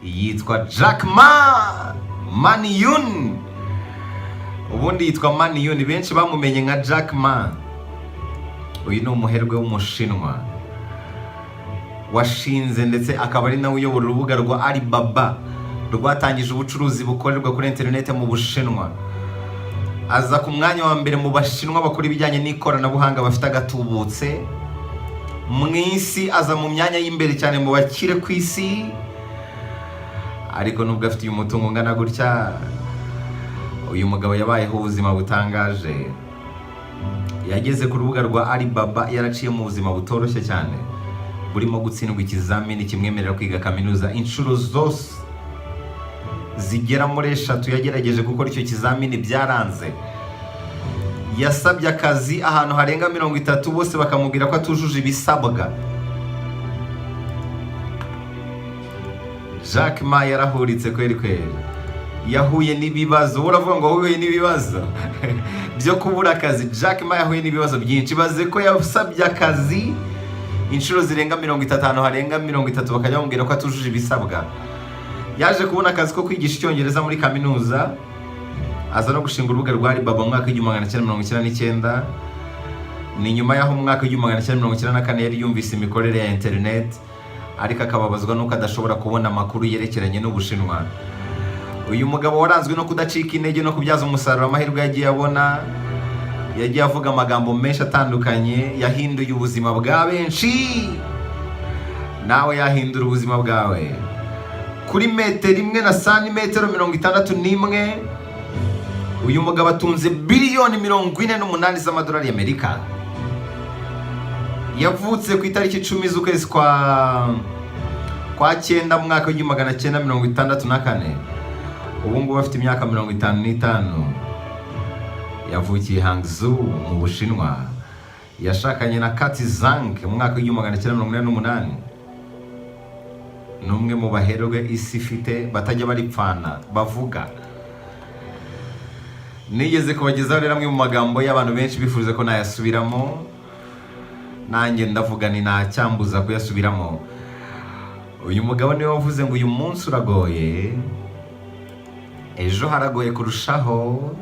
Yitwa Jack Ma Maniyun. Ubundi yitwa Maniyun, benshi bamumenye nka Jack Ma. Uyu ni umuherwe w'Umushinwa washinze ndetse akaba ari nawe uyobora urubuga rwa Alibaba, rwatangije ubucuruzi bukorerwa kuri interineti mu Bushinwa. Aza ku mwanya wa mbere mu Bashinwa bakora ibijyanye n'ikoranabuhanga bafite agatubutse mu isi, aza mu myanya y'imbere cyane mu bakire ku isi. Ariko nubwo afite uyu mutungo ungana gutya, uyu mugabo yabayeho ubuzima butangaje. Yageze ku rubuga rwa Alibaba yaraciye mu buzima butoroshye cyane, burimo gutsindwa ikizamini kimwemerera kwiga kaminuza inshuro zose zigera muri eshatu. Yagerageje gukora icyo kizamini, byaranze. Yasabye akazi ahantu harenga 30, bose bakamubwira ko atujuje ibisabwa. Jack Ma yarahuritse kweri kweri, yahuye n'ibibazo. Uravuga ngo wahuye n'ibibazo byo kubura akazi? Jack Ma yahuye n'ibibazo byinshi. Baze ko yasabye akazi inshuro zirenga 30, ahantu harenga 30 bakajya bamubwira ko atujuje ibisabwa. Yaje kubona akazi ko kwigisha Icyongereza muri kaminuza, aza no gushinga urubuga rwa Alibaba mu mwaka w'1999. Ni nyuma y'aho mu mwaka w'1994 yari yumvise imikorere ya interineti, ariko akababazwa n'uko adashobora kubona amakuru yerekeranye n'Ubushinwa. Uyu mugabo waranzwe no kudacika intege no kubyaza umusaruro amahirwe yagiye abona, yagiye avuga amagambo menshi atandukanye yahinduye ubuzima bwa benshi. Nawe yahindura ubuzima bwawe. Kuri metero 1 na santimetero 61, uyu mugabo atunze biliyoni 48 z'amadolari y'Amerika. Yavutse ku itariki 10 z'ukwezi kwa cyenda mu mwaka w'1964. Ubu ngubu afite imyaka 55. Yavukiye Hangzhou mu Bushinwa. Yashakanye na Kati Zhang mu mwaka w'1988. Ni umwe mu baherwe isi ifite batajya baripfana bavuga. Nigeze kubagezaho rero amwe mu magambo y'abantu benshi bifuza ko nayasubiramo, nanjye ndavuga ni ntacyambuza kuyasubiramo. Uyu mugabo niwe wavuze ngo: "Uyu munsi uragoye, ejo haragoye kurushaho,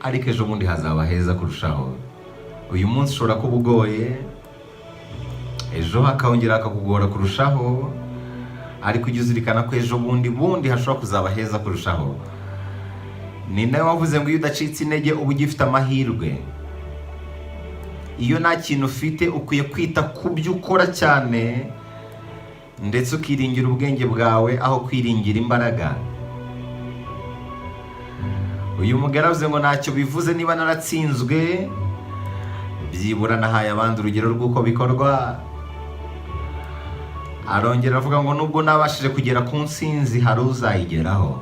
ariko ejo bundi hazaba heza kurushaho." Uyu munsi ushobora kuba ugoye, ejo hakongera hakakugora kurushaho, ariko ujye uzirikana ko ejo bundi bundi hashobora kuzaba heza kurushaho. Ni nawe wavuze ngo: "Iyo udacitse intege uba ugifite amahirwe. Iyo nta kintu ufite, ukwiye kwita ku byo ukora cyane, ndetse ukiringira ubwenge bwawe aho kwiringira imbaraga." Uyu mugore aravuze ngo: "Ntacyo bivuze niba naratsinzwe, byibura nahaye abandi urugero rw'uko bikorwa." Arongera avuga ngo: "Nubwo nabashije kugera ku nsinzi, hari uzayigeraho."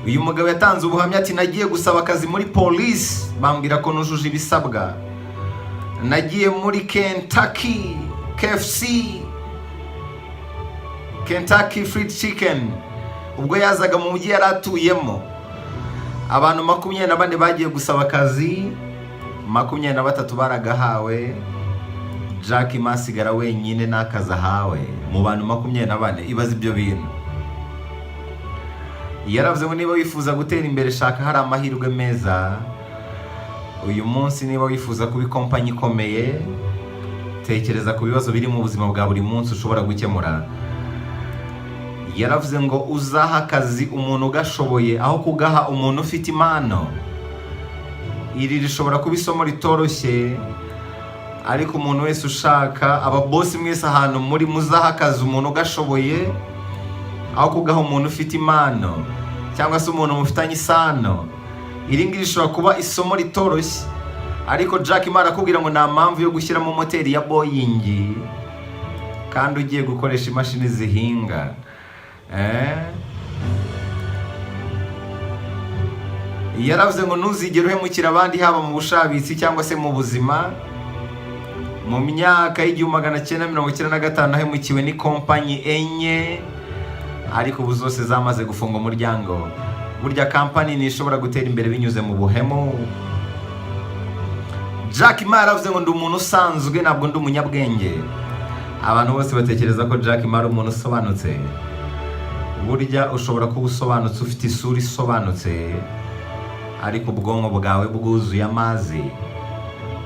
Uyu mugabo yatanze ubuhamya ati: "Nagiye gusaba akazi muri polisi, bambwira ko nujuje ibisabwa. Nagiye muri Kentucky KFC, Kentucky Fried Chicken, ubwo yazaga mu mujyi yari atuyemo. Abantu 24 bagiye gusaba akazi, 23 baragahawe. Jack Ma asigara wenyine n'akazi ahawe mu bantu 24." Ibaze ibyo bintu. Yaravuze ngo: "Niba wifuza gutera imbere, shaka hari amahirwe meza uyu munsi. Niba wifuza kuba ikompanyi ikomeye, tekereza ku bibazo biri mu buzima bwa buri munsi ushobora gukemura." Yaravuze ngo: "Uzaha akazi umuntu ugashoboye aho kugaha umuntu ufite impano." Iri rishobora kuba isomo ritoroshye, ariko umuntu wese ushaka, ababosi mwese ahantu muri, muzaha akazi umuntu ugashoboye aho kugaha umuntu ufite impano cyangwa se umuntu mufitanye isano. Iri ngiri rishobora kuba isomo ritoroshye, ariko Jack Ma arakubwira ngo nta mpamvu yo gushyiramo moteri ya Boeing kandi ugiye gukoresha imashini zihinga. Yaravuze ngo: "Ntuzigere uhemukira abandi, haba mu bushabitsi cyangwa se mu buzima. Mu myaka y'1995 nahemukiwe n'ikompanyi enye, ariko ubu zose zamaze gufunga umuryango." Burya kampani ntishobora gutera imbere binyuze mu buhemu. Jack Ma yaravuze ngo: "Ndi umuntu usanzwe, ntabwo ndi umunyabwenge." Abantu bose batekereza ko Jack Ma ari umuntu usobanutse. Burya ushobora kuba usobanutse, ufite isura isobanutse, ariko ubwonko bwawe bwuzuye amazi,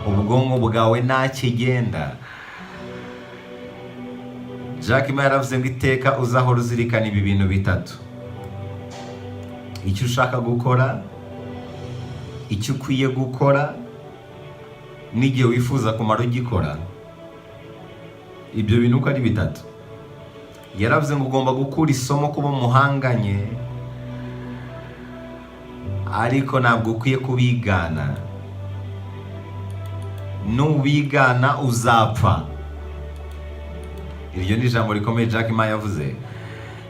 ubwonko bwawe nta kigenda. Jack Ma yaravuze ngo iteka uzahora uzirikana ibi bintu bitatu: icyo ushaka gukora, icyo ukwiye gukora, n'igihe wifuza kumara ugikora. Ibyo bintu uko ari bitatu. Yaravuze ngo ugomba gukura isomo kuba muhanganye, ariko ntabwo ukwiye kubigana. Nubigana uzapfa. Iryo ni ijambo rikomeye Jack Ma yavuze.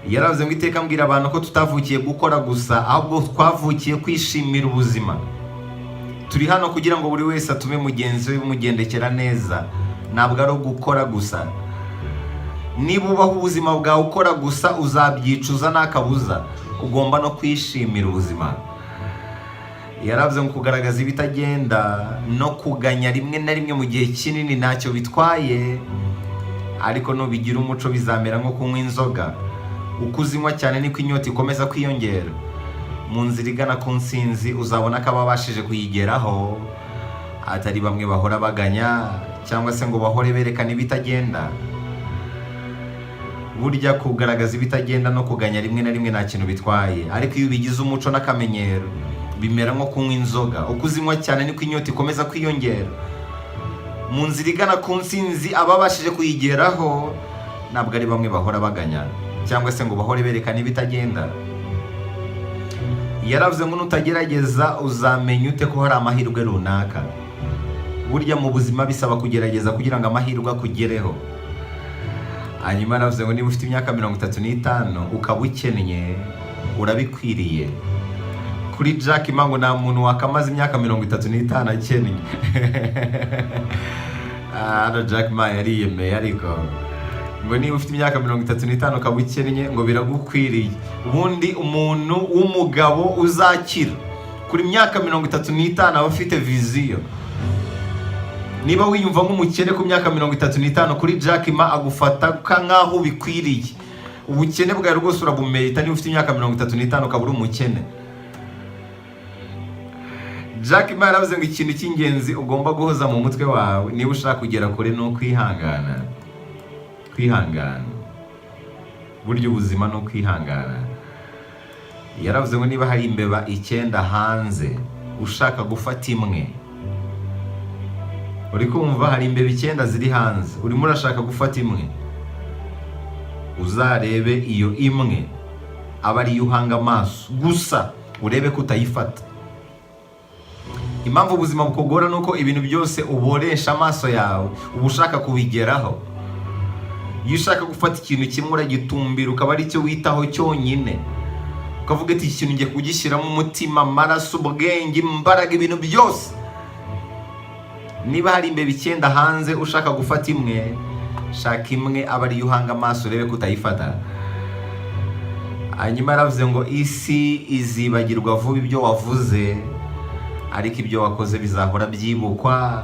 Yaravuze ngo iteka mbwira abantu ko tutavukiye gukora gusa, ahubwo twavukiye kwishimira ubuzima. Turi hano kugira ngo buri wese atume mugenzi we bimugendekera neza, ntabwo ari ugukora gusa. Niba ubaho ubuzima bwawe ukora gusa, uzabyicuza nta kabuza. Ugomba no kwishimira ubuzima. Yaravuze ngo kugaragaza ibitagenda no kuganya rimwe na rimwe mu gihe kinini ntacyo bitwaye, ariko nubigira umuco bizamera nko kunywa inzoga. Uko uzinywa cyane niko inyota ikomeza kwiyongera. Mu nzira igana ku nsinzi, uzabona ko ababashije kuyigeraho atari bamwe bahora baganya cyangwa se ngo bahore berekana ibitagenda. Burya kugaragaza ibitagenda no kuganya rimwe na rimwe nta kintu bitwaye, ariko iyo ubigize umuco n'akamenyero bimera nko kunywa inzoga. Uko uzinywa cyane niko inyota ikomeza kwiyongera. Mu nzira igana ku nsinzi, ababashije kuyigeraho ntabwo ari bamwe bahora baganya cyangwa se ngo bahore berekana ibitagenda. Yaravuze ngo nutagerageza, uzamenya ute ko hari amahirwe runaka? Burya mu buzima bisaba kugerageza kugira ngo amahirwe akugereho. Hanyuma yaravuze ngo niba ufite imyaka 35 ukaba ukennye, urabikwiriye. Kuri Jack Ma, ngo nta muntu wakamaze imyaka 35 akennye. Hano Jack Ma yariyemeye, ariko ngo niba ufite imyaka 35 ukaba ukennye, ngo biragukwiriye. Ubundi umuntu w'umugabo uzakira kuri myaka 35 aba afite vision. Niba wiyumva nk'umukene ku myaka 35, kuri Jack Ma agufata nk'aho ubikwiriye. Ubukene bwawe rwose urabumerita niba ufite imyaka 35 ukaba uri umukene. Jack Ma yaravuze ngo ikintu cy'ingenzi ugomba guhoza mu mutwe wawe niba ushaka kugera kure ni ukwihangana. Kwihangana, burya ubuzima ni ukwihangana. Yaravuze ngo niba hari imbeba icyenda hanze ushaka gufata imwe, uri kumva, hari imbeba icyenda ziri hanze, urimo urashaka gufata imwe, uzarebe iyo imwe aba ariyo uhanga amaso gusa, urebe ko utayifata. Impamvu ubuzima bukugora ni uko ibintu byose uboresha amaso yawe, uba ushaka kubigeraho. Iyo ushaka gufata ikintu kimwe, uragitumbira, ukaba aricyo witaho cyonyine, ukavuga ati: "Iki kintu ngiye kugishyiramo umutima, amaraso, ubwenge, imbaraga, ibintu byose." Niba hari imbeba icyenda hanze ushaka gufata imwe, shaka imwe aba ariyo uhanga amaso, urebe ko utayifata. Hanyuma yaravuze ngo isi izibagirwa vuba ibyo wavuze, ariko ibyo wakoze bizahora byibukwa.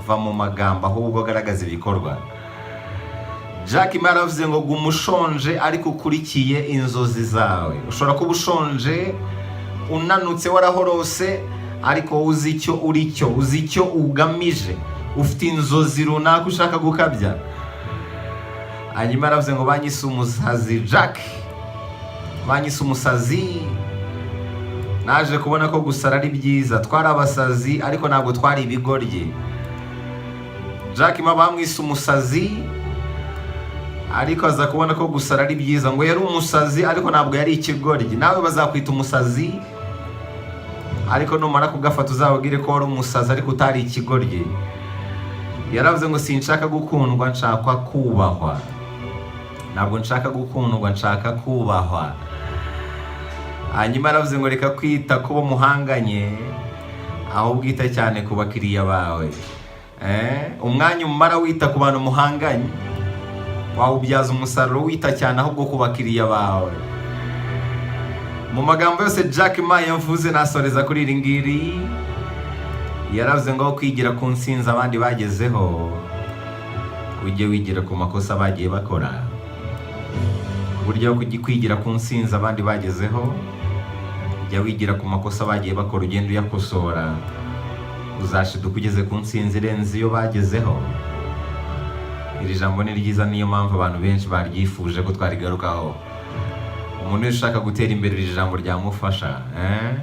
Va mu magambo, ahubwo agaragaza ibikorwa. Jack Ma yaravuze ngo guma ushonje ariko ukurikiye inzozi zawe. Ushobora kuba ushonje, unanutse, warahorose, ariko wowe uzi icyo uri cyo, uzi icyo ugamije, ufite inzozi runaka ushaka gukabya. Hanyuma yaravuze ngo banyise umusazi Jack, banyise umusazi, naje kubona ko gusara ari byiza. Twari abasazi ariko ntabwo twari ibigoryi. Jack Ma bamwise umusazi, ariko aza kubona ko gusara ari byiza. Ngo yari umusazi ariko ntabwo yari ikigoryi. Nawe bazakwita umusazi, ariko numara kugafata uzababwire ko wari umusazi ariko utari ikigoryi. Yaravuze ngo sinshaka gukundwa, nshaka kubahwa. Ntabwo nshaka gukundwa, nshaka kubahwa. Hanyuma yaravuze ngo reka kwita ku bo muhanganye, ahubwo wita cyane ku bakiriya bawe. Umwanya umara wita ku bantu muhanganye wawubyaza umusaruro wita cyane ahubwo ku bakiriya bawe. Mu magambo yose Jack Ma yavuze, nasoreza kuri iri ngiri. Yaravuze ngo aho kwigira ku nsinzi abandi bagezeho, Ujye wigira ku makosa bagiye bakora. Burya kwigira ku nsinzi abandi bagezeho, jya wigira ku makosa bagiye bakora, ugenda uyakosora, uzashiduka ugeze ku nsinzi irenze iyo bagezeho. Iri jambo ni ryiza, niyo mpamvu abantu benshi baryifuje ko twarigarukaho. Umuntu wese ushaka gutera imbere, iri jambo ryamufasha, eh?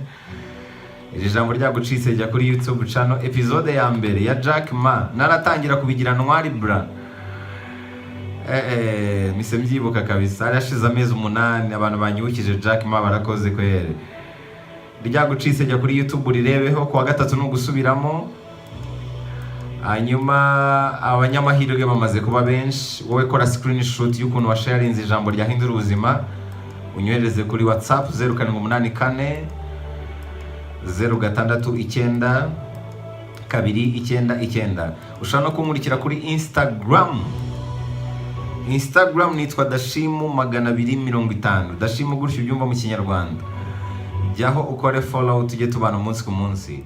Iri jambo ryagucitse, jya kuri YouTube channel, episode ya mbere ya Jack Ma. Naratangira kubigira ntwari bra, mise mbyibuka kabisa, hari hashize amezi 8. Abantu banyibukije Jack Ma barakoze kwere. Ryagucitse, jya kuri YouTube urirebeho. Kuwa gatatu ni ugusubiramo. Hanyuma abanyamahirwe bamaze kuba benshi. Wowe kora screenshot y'ukuntu washarinze ijambo ryahindura ubuzima, unyohereze kuri WhatsApp 0784 069 299. Ushobora no kunkurikira kuri Instagram. Instagram nitwa Dashimu 250, Dashimu gutyo ubyumva mu Kinyarwanda. Jyaho ukore follow, tujye tubana umunsi ku munsi.